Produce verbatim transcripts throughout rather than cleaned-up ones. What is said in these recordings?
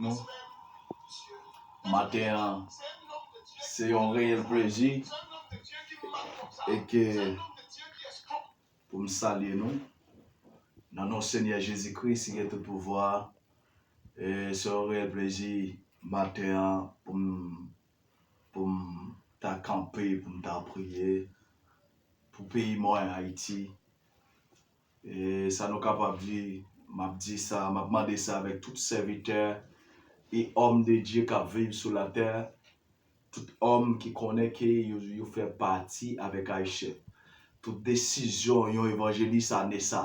Nou, maten an, se yon reyèl plezi e ke pou m salye nou nan non Senyè Jezi Kris ki gen tout pouvwa. E se yon reyèl plezi maten an pou m, pou m ta kanpe, pou m ta priye pou peyi mwen, Ayiti. E sa nou kapab di, m ap di sa, m ap mande sa avèk tout sèvitè e òm de Dye k ap viv sou latè, tout òm ki konnen ke yo, yo fè pati avèk Ayisyen. Tout desizyon yon evanjelis a ne sa.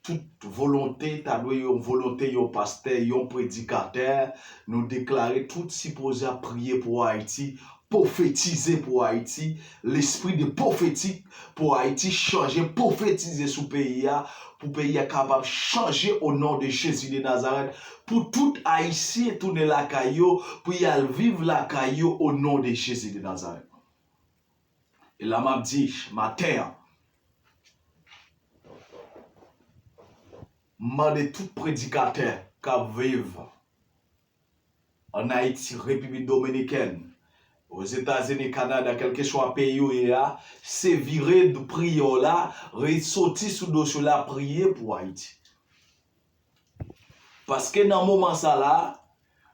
Tout volonte ta dwe yon volonte yon pastè, yon predikatè. Nou deklare tout sipoze ap priye pou Ayiti, pwofetize pou Ayiti, lespri de pwofetik pou Ayiti chanje, pwofetize sou peyi a, pou peyi a kapab chanje o non de Jezi de Nazarèt, pou tout Ayisyen tounen lakay yo, pou y al viv lakay yo o non de Jezi de Nazarèt. E la m ap di, maten an, m mande tout predikatè k ap viv ann Ayiti, Repiblik Dominikèn, Ozetazini, Kanada, kèlkeswa peyi w ye a, se vire priye w la, resoti sou dosye w la, priye pou Ayiti. Paske nan moman sa la,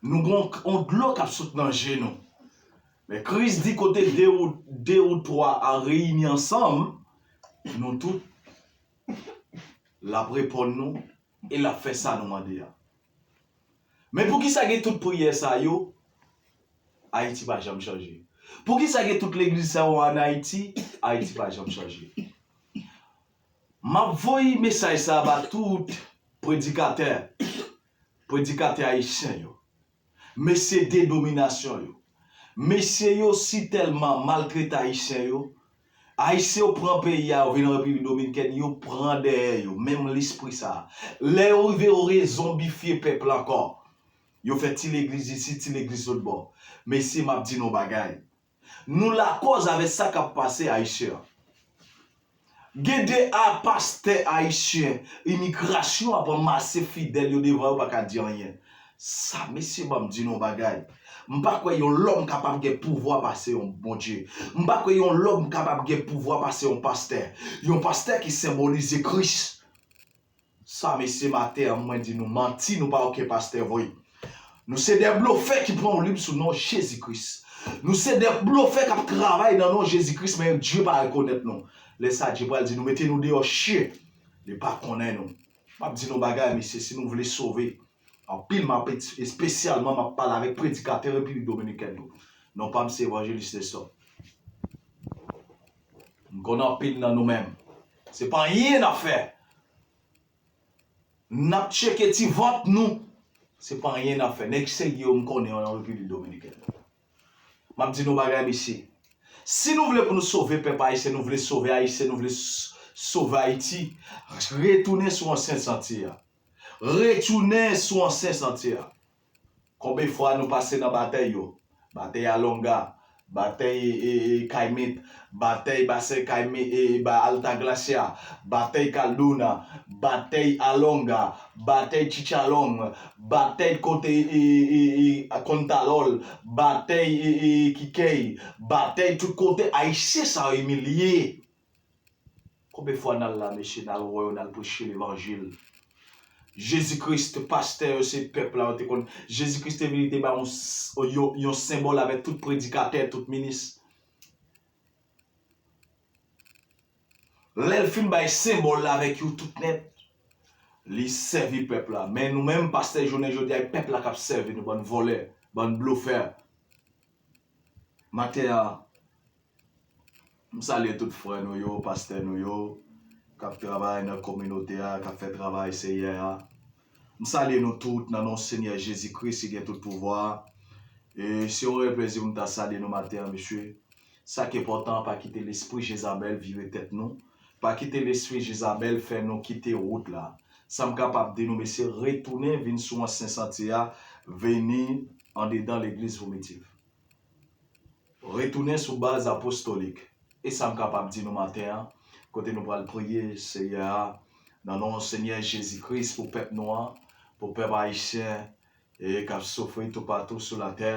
nou gen yon, yon dlo k ap sot nan je nou. Men Kris di kote de ou, de ou twa a reyini ansanm, nou tout, l ap reponn nou e l ap fè sa nou mande a. Men poukisa gen tout priyè sa yo, Ayiti pa janm chanje? Poukisa gen tout legliz sa yo ann Ayiti, Ayiti pa janm chanje? M ap voye mesaj sa a ba tout predikatè, predikatè ayisyen yo, mesye denominasyon yo, mesye yo si tèlman maltrete Ayisyen yo, Ayisyen yo pran peyi a, yo vin nan Repiblik Dominikèn, yo pran dèyè yo, menm lespri sa a. Lè yo rive, yo rezonbifye pèp la ankò. Yo fè ti legliz isit, ti legliz lòt bò. Mesye, m ap di nou yon bagay. Nou lakòz avèk sa k ap pase Ayisyen an. Gen de a pastè ayisyen, imigrasyon ap anmase fidèl yo devan yo, pa ka di anyen. Sa, mesye, ban m di nou yon bagay. M pa kwè yon lòm kapab gen pouvwa pase yon Bondye. M pa kwè yon lòm kapab gen pouvwa pase yon pastè. Yon pastè ki senbolize Kris. Sa, mesye, maten an, mwen di nou manti, nou pa okenn pastè vre. Nou se de blofè ki pran woulib sou non Jezi Kris. Nou se de blofè k ap travay nan non Jezi Kris, men Dye pa rekonèt nou. Lè sa, Dye pral di nou, mete nou deyò, chyen. Li pa konnen nou. M ap di nou bagay, mesye, si nou vle sove, anpil m ap et-, espesyalman m ap pale avèk predikatè Repiblik Dominikèn yo. Non pa m se Evanjelis Nestor. M konn anpil nan nou menm. Se pa anyen n ap fè. N ap tcheke ti vant nou. Se pa anyen n ap fè. Nèg serye yo m konnen yo nan Repiblik Dominikèn. M ap di nou bagay, mesye. Si nou vle pou nou sove pèp ayisyen, nou vle sove Ayisyen, nou vle s-, sove Ayiti, retounen sou ansyen santye a. Retounen sou ansyen santye a. Konbyen fwa nou pase nan batèy yo? Batèy Alonga, batèy, e, e, Kaymet, batèy Basen Kaymet, e, e, ba Altagracia, batèy Caldona, batèy Alonga, batèy Chichalong, batèy kote, e, e, e, Kontalòl, batèy, e, e, Kikèy, batèy tout kote Ayisyen sa yo imilye. Konbyen fwa n al la, mesye, n al wè yo, n al preche levanjil? Jezi Kris, pastè yo, se pèp la, yo te konn. Jezi Kris te vini, te bay yon s-, yon, yon senbòl avèk tout predikatè, tout minis. Lè l fin bay senbòl la avèk yo tout nèt, li sèvi pèp la. Men nou menm, pastè, jounen jodi a, e pèp la k ap sèvi nou, bann vòlè, bann blofè. Maten an, m salye tout frè nou yo, pastè nou yo, k ap travay nan kominote a, k ap fè travay Seyè a. M salye nou tout nan non Senyè Jezi Kris ki gen tout pouvwa a. E se yon reyèl plezi pou m ta salye nou maten an, mesye. Sa k enpòtan, pa kite lespri Jezabèl vire tèt nou. Pa kite lespri Jezabèl fè nou kite wout la. Sa m kapab di nou, mesye, retounen vin sou ansyen santye a, vini andedan legliz Vomitif. Retounen sou baz apostolik. E sa m kapab di nou maten an, kote nou pral priye Seyè a, nan non Senyè Jezi Kris pou pèp nou an, pou pèp ayisyen, e k ap soufri toupatou sou latè,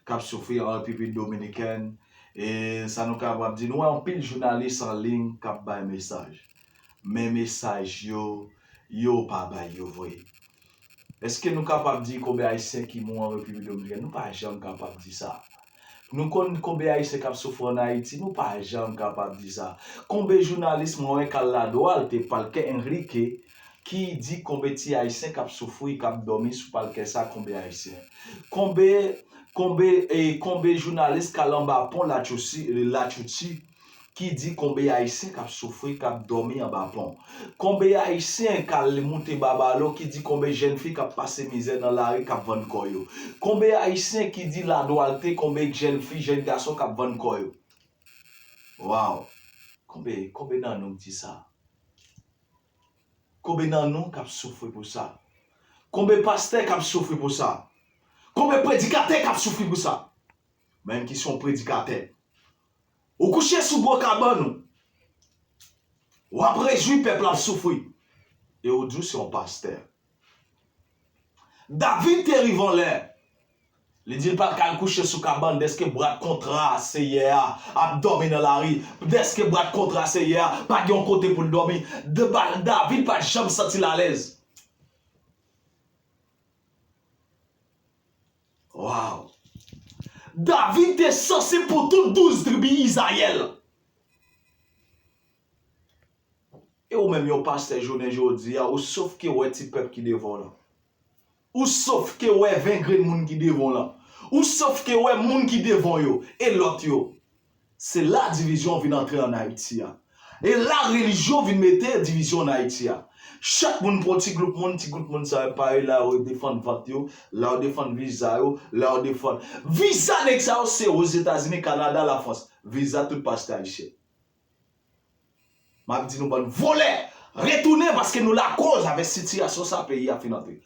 k ap soufri an Repiblik Dominikèn. E sa nou kapab di, nou wè anpil jounalis an liy k ap bay mesaj. Men mesaj yo, yo pa bay yo vre. Èske nou kapab di konbyen Ayisyen ki mouri an Repiblik Dominikèn? Nou pa janm kapab di sa. Nou konn konbyen Ayisyen k ap soufri an Ayiti? Nou pa janm kapab di sa. Konbyen jounalis mwen wè k al ladwalte, palkè Enrique, ki di konbyen ti Ayisyen k ap soufri, k ap dòmi sou palkè sa, konbyen Ayisyen? Konbyen, konbyen, e, konbyen jounalis k al anba pon Latchouchi, Latchouchi, ki di konbyen Ayisyen k ap soufri, k ap dòmi anba pon? Konbyen Ayisyen k al moute Babalo, ki di konbyen jèn fi k ap pase mizè nan lari, k ap vann kò yo? Konbyen Ayisyen ki di ladwalte, konbyen jèn fi, jèn gason k ap vann kò yo? Waw! Konbyen, konbyen nan nou k di sa? Konbyen nan nou k ap soufri pou sa? Konbyen pastè k ap soufri pou sa? Konbyen predikatè k ap soufri pou sa? Menm ki se yon predikatè, ou kouche sou bò kabann ou, w ap rejwi pèp la ap soufri, e ou di w se yon pastè. David te rive yon lè, li di l pa t ka al kouche sou kabann dèske bwat kontra Seyè a ap dòmi nan lari, dèske bwat kontra Seyè a pa gen yon kote pou l dòmi. De-, ba-, David pa t janm santi l alèz. Waw! David te sansib pou tout douz tribi Izrayèl. E ou menm, yon pastè, jounen jodi a, ou sof ke wè ti pèp ki devan w lan. Ou sof ke wè ven grenn moun ki devan w lan. Ou sof ke wè moun ki devan w yo e lòt yo. Se la divizyon vin antre ann Ayiti a. E la relijyon vin mete divizyon ann Ayiti a. Chak moun pran ti gwoup moun, ti gwoup moun sa yo parèy, la yo defann vant yo, la yo defann viza yo, la yo defann. Viza nèg sa yo se Ozetazini, Kanada, Lafrans. Viza tout pastè ayisyen. M ap di nou bann vòlè, retounen paske nou lakòz avèk sitiyasyon sa peyi a fin antre.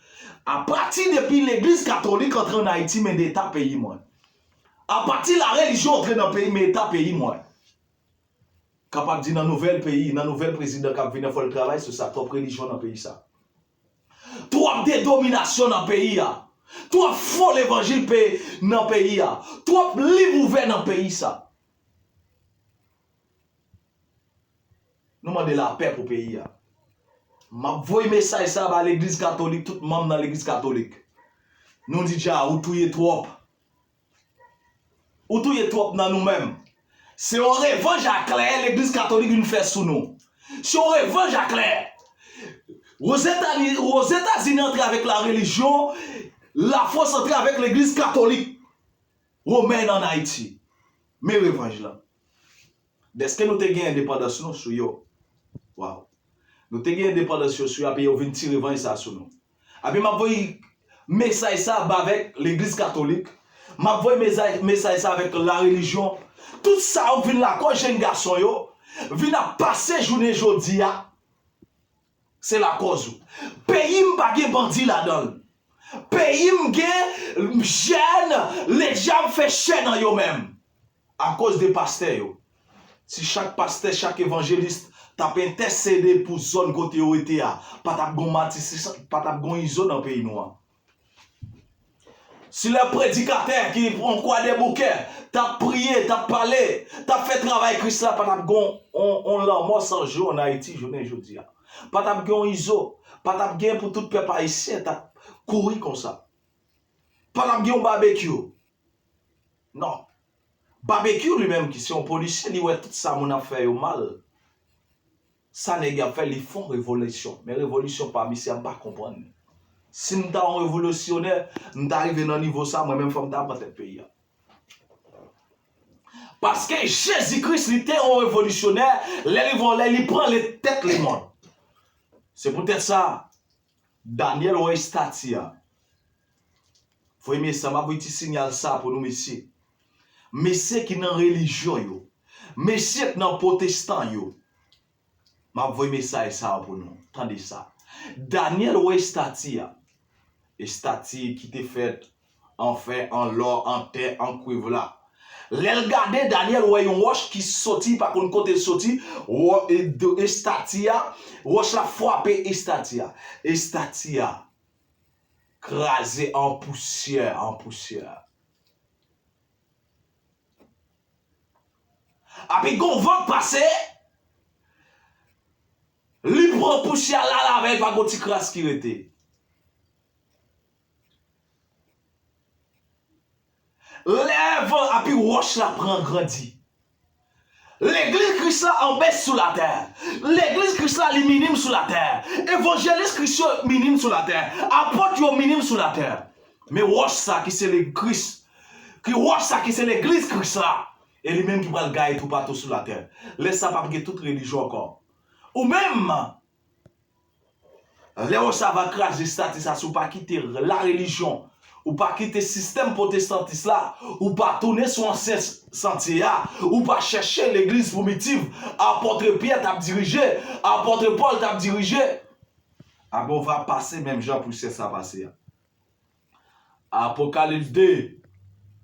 Apati depi legliz katolik antre ann Ayiti, men eta peyi mwen. Apati la relijyon antre nan peyi, men eta peyi mwen. Kapab di nan nouvèl peyi, nan nouvèl prezidan k ap vini an, fò l travay sou sa, twòp relijyon nan peyi sa. Twòp dedominasyon nan peyi a. Twòp fo levanjil pe-, nan peyi a. Twòp liv ouvè nan peyi sa. Nou mande lapè pou peyi a. M ap voye mesaj sa ba legliz katolik, tout manm nan legliz katolik. Nou di dja, ou touye twòp. Ou touye twòp nan nou menm. Se yon revanj a klè legliz katolik vin fè sou nou. Se yon revanj a klè. Ozetani-, Ozetazini antre avèk la relijyon, Lafrans antre avèk legliz katolik womèn ann Ayiti. Men revanj lan. Dèske nou te gen endepandans nou sou yo. Waw. Nou te gen endepandans yo sou yo, epi yo vin tire vanj sa sou nou. Epi m ap voye mesaj sa ba avèk legliz katolik. M ap voye mesaj, mesaj sa avèk la relijyon. Tout sa yo vin lakòz jèn gason yo vin ap pase jounen jodi a. Se lakòz ou. Peyi m pa gen bandi ladan l. Peyi m gen jèn, ledyab fè chè nan yo menm. Akoz de pastè yo. Si chak pastè, chak evanjelis t ap entèsede pou zòn kote yo rete a, pa t ap gon Matisis, pa t ap gon Izo nan peyi nou an. Si lè predikatè ki pran Kwadèboukè t ap priye, t ap pale, t ap fè travay Kris la, pa t ap gon on, on lanmò san jou ann Ayiti jounen jodi a. Pa t ap gen on Izo, pa t ap gen pou tout pèp ayisyen t ap kouri konsa. Pa t ap gen on Babekyou. Non. Babekyou li menm ki se yon polisye, li wè tout sa moun ap fè yo mal. Sa nèg ap fè, li fè yon revolisyon. Men revolisyon pa misye a, m pa konprann li. Si m ta yon revolisyonè, m ta rive nan nivo sa, mwen menm fò m ta pran tèt peyi a. Paske Jezi Kris, li te yon revolisyonè, lè li vòlè, li pran le tèt lemonn. Se poutèt sa, Daniel wè estati a. Voye mesaj, m ap voye ti siyal sa pou nou, mesye. Mesye ki nan relijyon yo. Mesye k nan pwotestan yo. M ap voye mesaj sa a pou nou. Tande sa. Daniel wè estati a. Estati ki te fèt an fè, an lò, an tè, an kwiv la. Lè l gade, Daniel wè yon wòch ki soti, pa konn kote l soti, wò-, e, de, estati a, wòch la frape estati a. Estati a kraze an pousyè, an pousyè. Api gon van k pase, li pran pousyè a, l al avè l, pa gon ti kras ki rete. Lè van, api wòch la pran grandi. Legliz Kris la an bès sou latè. Legliz Kris la li minim sou latè. Evanjelis Kris yo minim sou latè. Apot yo minim sou latè. Men wòch sa ki se le Kris, ki wòch sa ki se legliz Kris la, e li menm ki pral gaye toupatou sou latè. Lè sa p ap gen tout relijyon ankò. Ou menm, lè w sa va kraze estati sa, si w pa kite larelijyon, ou pa kite sistèm pwotestantis la, ou pa tounen sou ansyen santye a, ou pa chèche legliz primitiv apòt Pyè t ap dirije, apòt Pòl t ap dirije, aben w va pase menm jan pousyè sa pase a. Apokalips de,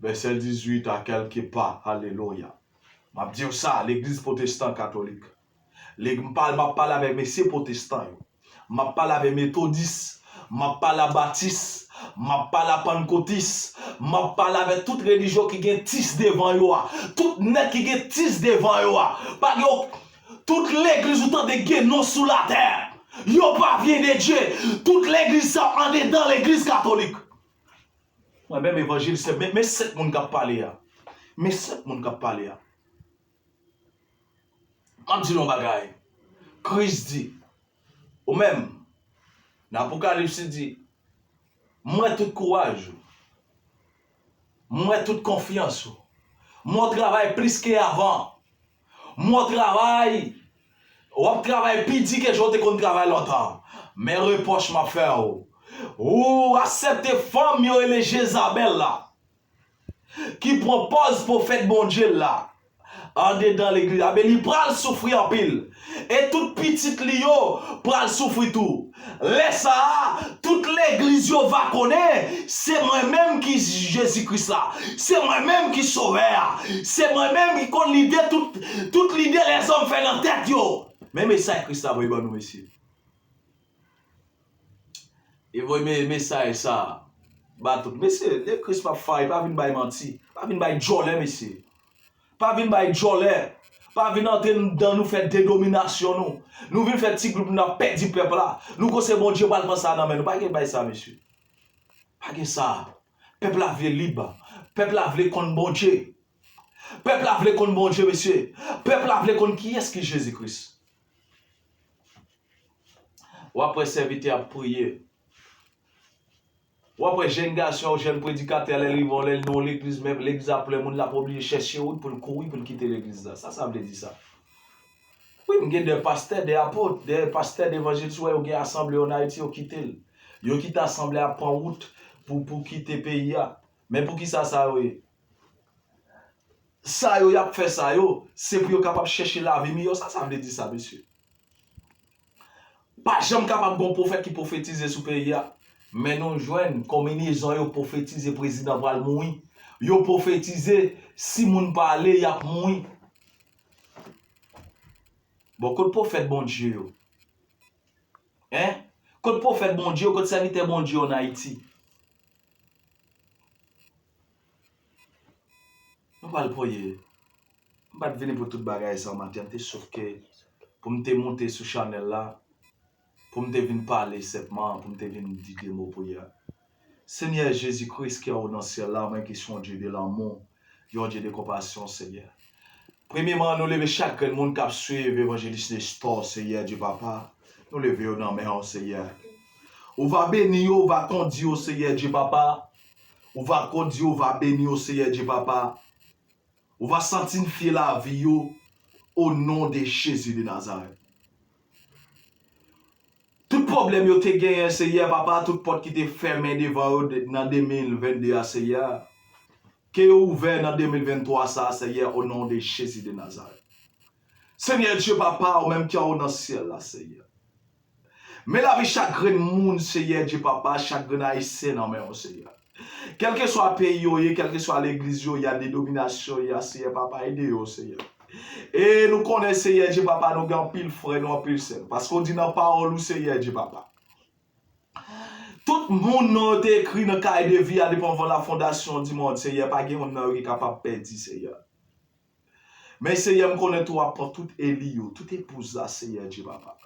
vèsè dizuit a kèlke pa. Alelouya. M ap di w sa, legliz pwotestan katolik. Leg, m pa, m ap pale avèk mesye pwotestan yo. M ap pale avèk metodis. M ap pale a batis. M ap pale a pannkotis. M ap pale avèk tout relijyon ki gen tis devan yo a. Tout nèg ki gen tis devan yo a. Pa gen ok-, tout legliz ou tande gen non sou latè. Yo pa vyen de Dye. Tout legliz sa andedan legliz katolik. Mwen menm evanjelis, men, men senk moun k ap pale a. Men senk moun k ap pale a. M ap di nou yon bagay. Kris di, ou menm, nan Apokalips li di, m wè tout kouraj ou. M wè tout konfyans ou. M wè w travay plis ke avan. M wè w travay, w ap travay pi di ke jan w te konn travay lontan. Men repwòch m ap fè w. Ou aksepte fanm yo rele Jezabèl la, ki pran pòz pwofèt Bondye la, andedan legliz la, men li pral soufri anpil. E tout pitit li yo pral soufri tou. Lè sa a, tout legliz yo va konnen se mwen menm ki Jezi Kris la, se mwen menm ki Sovè a, se mwen menm ki konn lide tout, tout lide lèzòm fè nan tèt yo. Men mesaj Kris la voye ban nou, mesye. E voye me-, mesaj sa a ba tout. Mesye, legliz p ap fay, pa vin bay manti, pa vin bay djòlè, mesye. Pa vin bay djòlè. Pa vin antre dan nou fè denominasyon nou. Nou vin fè ti gwoup nou ap pèdi pèp la. Nou konse Bondye pral pran sa nan men nou. Pa gen bay sa, mesye. Pa gen sa. Pèp la vle lib. Pèp la vle konn Bondye. Pèp la vle konn Bondye, mesye. Pèp la vle konn kiyès ki Jezi Kris. W ap wè sèvitè ap priye. W ap wè jèn gason, yon jèn predikatè, lè l rive, lè l nan yon legliz, men legliz ap plen moun, l ap oblije chèche wout pou l kouri, pou l kite legliz la. Sa sa vle di sa? Wi, m gen de pastè, de apot, de pastè, de evanjelis, w wè yo gen asanble yo an Ayiti, yo kite l. Yo kite asanble a, pran wout pou, pou kite peyi a. Men poukisa sa yo ye? Sa yo y ap fè sa yo, se pou yo kapab chèche lavi miyò. Sa sa vle di sa, mesye? Pa janm kapab gon pwofèt ki pwofetize sou peyi a. Men nou jwenn konbinezon yo pwofetize prezidan pral mouri. Yo pwofetize si moun pa ale, y ap mouri. Bon, kot pwofèt Bondye yo? Hein? Kot pwofèt Bondye yo, kot sèvitè Bondye yo an Ayiti? Nou pral priye. M pa t vini pou tout bagay sa maten an, m te sof ke pou m te moute sou chanèl la, pou m te vin pale senpman, pou m te vin di de mo priyè. Senyè Jezi Kris ki anwo nan syèl la, mwen ki se yon Dye de lanmou, yon Dye de konpasyon, Senyè. Premyeman, nou leve chak grenn moun k ap swiv Evanjelis Nestor, Senyè Dye Papa. Nou leve yo nan men w, Senyè. Ou va beni yo, ou va kondi yo, Senyè Dye Papa. Ou va kondi yo, ou va beni yo, Senyè Dye Papa. Ou va sanktifye lavi yo, o non de Jezi de Nazarèt. Tout pwoblèm yo te genyen, Senyè Papa, tout pòt ki te fèmen devan yo de, nan de mil vennde a, Senyè, ke yo ouvè nan de mil venntwa sa a, Senyè, o non de Jezi de Nazarèt. Senyè Dye Papa, ou menm ki anwo nan syèl la, Senyè. Men lavi chak grenn moun, Senyè Dye Papa, chak grenn Ayisyen nan men w, Senyè. Kèlkeswa peyi yo ye, kèlkeswa legliz yo ye, denominasyon yo ye, Senyè Papa, ede yo, Senyè. E nou konnen, Senyè Dye Papa, nou gen anpil frè nou, anpil sè nou. Paske w di nan pawòl ou, Senyè Dye Papa, Tout moun non yo te ekri nan kay de vi a depi anvan la fondasyon di mond, Seyè, pa gen youn nan yo ki kapab pèdi, Seyè. Men, Seyè, m konnen tou w ap pran tout eli yo, tout epouz la, Seyè Dye Papa.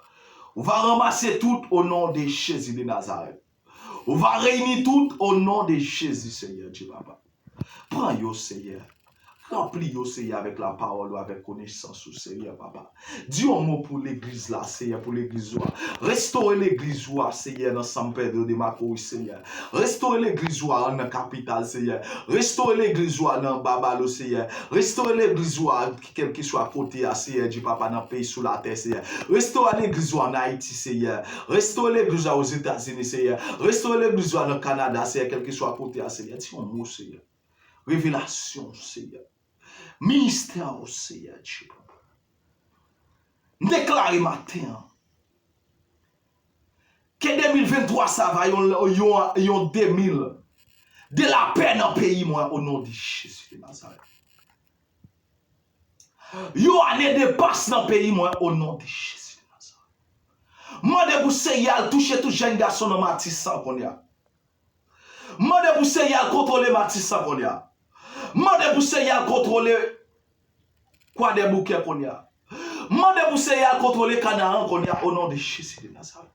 Ou va ranmase tout o non de Jezi de Nazarèt. Ou va reyini tout o non de Jezi, Seyè Dye Papa. Pran yo, Seyè. Ranpli yo, Seyè, avèk lapawòl ou, avèk konesans ou, Seyè, Papa. Di yon mo pou legliz la, Seyè, pou legliz ou a. Restore legliz ou a, Seyè, nan San Pedro de Macorís, Seyè. Restore legliz ou a nan kapital, Seyè. Restore legliz ou a nan Babalo, Seyè. Restore legliz ou a, kèlkeswa kote a, Seyè Dye Papa, nan peyi sou latè, Seyè. Restore legliz ou a an Ayiti, Seyè. Restore legliz ou a Ozetazini, Seyè. Restore legliz ou a nan Kanada, Seyè, kèlkeswa kote a, Seyè. Di yon mo, Seyè. Revelasyon, Seyè. Ministè w, Seyè Dye Papa. M deklare maten an ke de mil venntwa sa va yon, yon, yon de mil de lapè nan peyi mwen, o non de Jezi de Nazarèt. Yon ane de pas nan peyi mwen, o non de Jezi de Nazarèt. Mande pou Seyè al touche tout jèn gason nan Matisan kounye a. Mande pou Seyè al kontwole Matisan kounye a. Mande pou Seyè al kontwole Kwadèboukè kounye a. Mande pou Seyè al kontwole Kanaran kounye a, o non de Jezi de Nazarèt.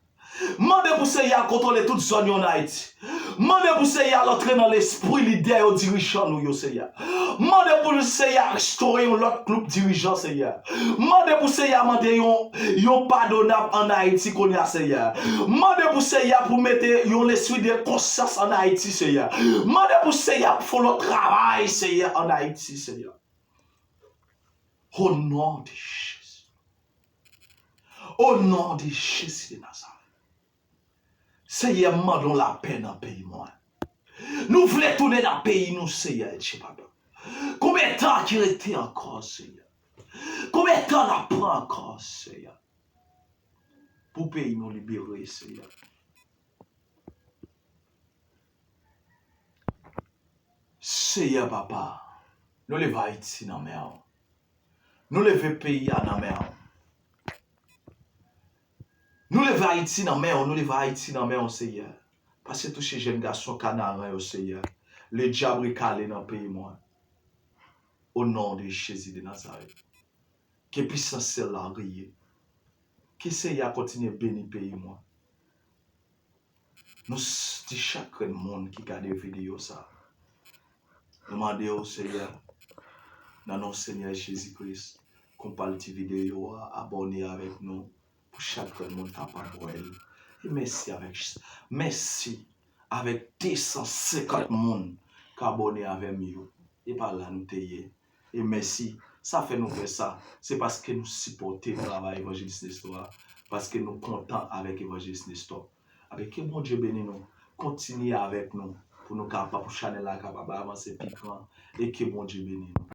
Mande pou Seyè al kontwole tout zòn yo an Ayiti. Mande pou Seyè al antre nan lespri lidè yo, dirijan nou yo, Seyè. Mande pou Seyè al restore yon lòt gwoup dirijan, Seyè. Mande pou Seyè al mande yon, yon padonab an Ayiti kounye a, Seyè. Mande pou Seyè pou mete yon lespri de konsyans an Ayiti, Seyè. Mande pou Seyè pou fè yon lòt travay, Seyè, an Ayiti, Seyè. O non de Jezi. O non de Jezi de Nazarèt. Seyè, m mande w lapè nan peyi mwen. Nou vle tounen nan peyi nou, Seyè Dye Papa. Konbyen tan ki rete ankò, Seyè? Konbyen tan n ap pran ankò, Seyè, pou peyi nou libere, Seyè? Seyè Papa, nou leve Ayiti nan men w. Nou leve peyi a nan men w. Nou leve Ayiti nan men w, nou leve Ayiti nan men w, Seyè. Pase touche jèn gason Kanaran yo, Seyè. Ledyab rekale nan peyi mwen. O non de Jezi de Nazarèt. Ke pisans syèl la briye. Ke Seyè a kontinye beni peyi mwen. Nou s-, di chak grenn moun ki gade videyo sa, nou mande w, Seyè, nan non Senyè Jezi Kris, konpati videyo a, abòne avèk nou, pou chak grenn moun kapab wè l. E mèsi avèk, mèsi avèk de san senkant moun k abòne avè m yo. E pa la nou te ye. E mèsi. Sa fè nou fè sa, se paske nou sipòte travay Evanjelis Nestor a, paske nou kontan avèk Evanjelis Nestor. Amen, ke Bondye beni nou, kontinye avèk nou, pou nou kapab, pou chanèl la kapab avanse pi gran, e ke Bondye beni nou.